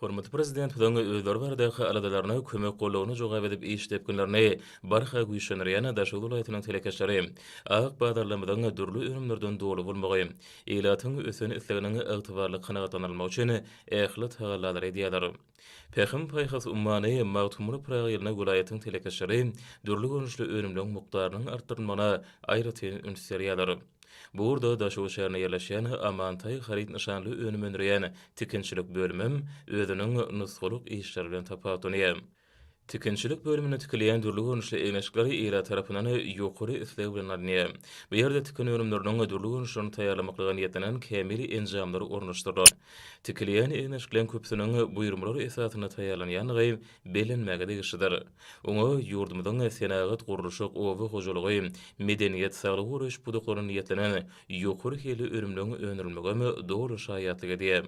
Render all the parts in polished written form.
Hormatly Prezidentimiziň özleri baradaky aladalaryna kömek goldawyna jogap edip iş depginlerini barha güýçlendirýän Daşoguz welaýatynyň telekeçileri ak bazarlarymyzyň dürli önümlerden doly bolmagy, ilatyň ösen isleginiň ygtybarly kanagatlandyrylmagy üçin ähli tagallalary edýärler. Pähim-paýhas ummany Magtymguly Pyragy ýylynda welaýatyň telekeçileri dürli görnüşli önümleriň mukdarynyň artdyrylmagyna aýratyn üns berýärler. Bu ugurda Daşoguz şäherinde ýerleşýän Amantaý haryt nyşanly önüm öndürýän tikinçilik bölümem özüniň nusgalyk işleri bilen tapawutlanýar. Tikinçilik bölüminde tikilýän dürli görnüşli egin-eşikler ilat tarapyndan ýokary isleg bilen alynýar. Bu ýerde tikin önümleriniň dürli görnüşlerini taýýarlamaklyga niýetlenen kämil enjamlar ornaşdyrylan. Tikilýän egin-eşikleriň köpüsiniň buýurmalar esasynda taýýarlanýandygy bellenmäge degişlidir. Oňa ýurdumyzyň senagat, gurluşyk, oba hojalygy, medeniýet, saglygy goraýyş pudaklaryna niýetlenen ýokary hilli önümleriň öndürilmegem doly şaýatlyk edýär.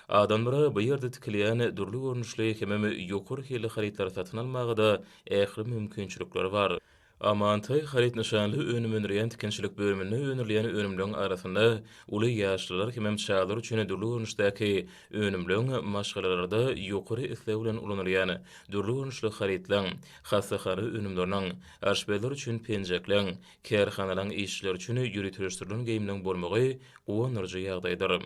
Adamlara bu ýerde tikilýän dürli görnüşli hemem ýokary hilli harytlary satyn almaga-da ähli mümkinçilikler bar. Amantaý haryt nyşanly önüm öndürýän tikinçilik bölüminde öndürilýän önümleriň arasynda uly ýaşlylar hemem çagalar üçin dürli görnüşdäki önümleriň maşgalalarda ýokary isleg bilen ulanylýan dürli görnüşli harytlaryň, hassahana önümleriniň, aşpezler üçin penjekleň, kärhanalaryň işçileri üçin ýöriteleşdirilen geýimleň bolmagy guwandyryjy ýagdaýdyr.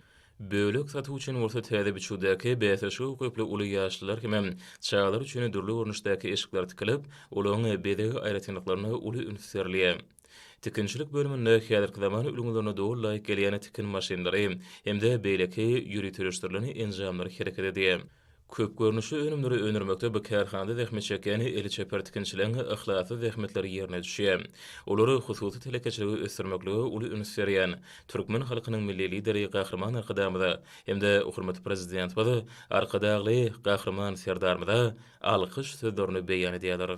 Bölek satuw üçin bolsa täze biçüwdäki bäsleşige ukyply uly ýaşlylar hemem çagalar üçin dürli görnüşdäki eşikler tikilip, olaryň bezeg aýratynlyklaryna uly üns berilýär. Tikinçilik bölüminde häzirki zaman ülňülerine doly laýyk gelýän tikin maşynlary hem-de beýleki ýöriteleşdirilen enjamlar hereket edýär. Köp görnüşli önümleri öndürmekde bu kärhanada zähmet çekýän eli çeper tikinçileriň yhlasly zähmetleri ýerine düşýär. Olar hususy telekeçiligi ösdürmeklige uly üns berýän türkmen halkynyň Milli Lideri Gahryman Arkadagymyza hem-de hormatly Prezidentimiz Arkadagly Gahryman Serdarymyza alkyş sözlerini beýan edýärler.